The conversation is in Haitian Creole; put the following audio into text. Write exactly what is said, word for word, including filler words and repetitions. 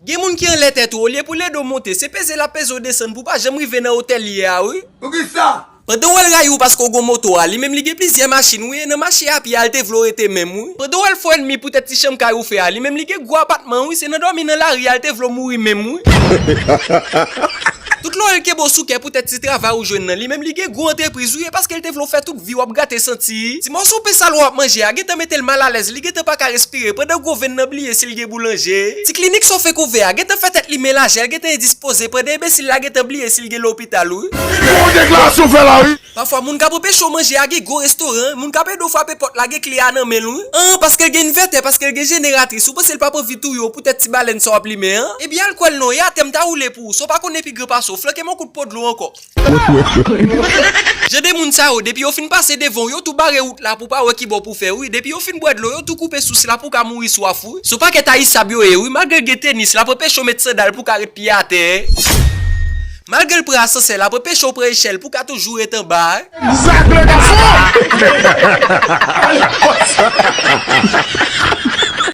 Gen moun ki anlè tèt ou, olye pou l ede w monte, se peze l ap peze w desann pou w pa janm rive nan otè l ye a, wi. Poukisa? Pandan w wè l rayi w paske w gon moto a, li menm li gen plizyè machin, wi, e nan mache a pye a l te vle w rete menm, wi. Pandan w wè l fò ènmi poutèt ti chanm kay ou fè a, li menm li gen gwo apatman, wi, se nan dòmi nan lari a l te vle w mouri menm, wi. Tout lè w wè l kenbe w sou kè poutèt ti travay ou jwenn nan, li menm li gen gwo antrepriz, wi, e paske l te vle w fè tout vi w ap grate santi. Ti mòso pen sal w ap manje a, gentan mete l malalèz, li gentan pa ka respire, pandan gwo venn nan bliye si l gen boulanje. Ti klinik sa w fenk ouvè a, gentan fè tèt li men lajè, l gentan endispoze, pandan enbesil la gentan bliye si l gen lopital, wi. Bon deklarasyon fè la, wi. Pafwa, moun k ap anpeche w manje a gen gwo restoran, moun k ap ede w frape pòt la gen kle a nan men l, wi. An, paske l gen envètè, paske l gen jeneratris, ou panse l p ap anvi touye w poutèt ti balèn sa w ap limen an? Ebyen, al kwè l non, e atè m ta woule pou ou, sa w pa konnen pi gran pase w, flanke m yon kout po dlo ankò. Jan de moun sa yo, depi yo fin pase devan w, yo tou bare wout la pou w pa wè ki bò pou w fè, wi. Depi yo fin bwè dlo, yo tou koupe sous la pou w ka mouri swaf, wi. Se yon pakèt ayisab yo ye, wi. Malgre l gen tenis, l ap anpeche w met sandal pou w ka ret pye atè. Malgre l pran asansè, l ap anpeche w pran echèl pou w ka toujou ret anba. Zak le gason!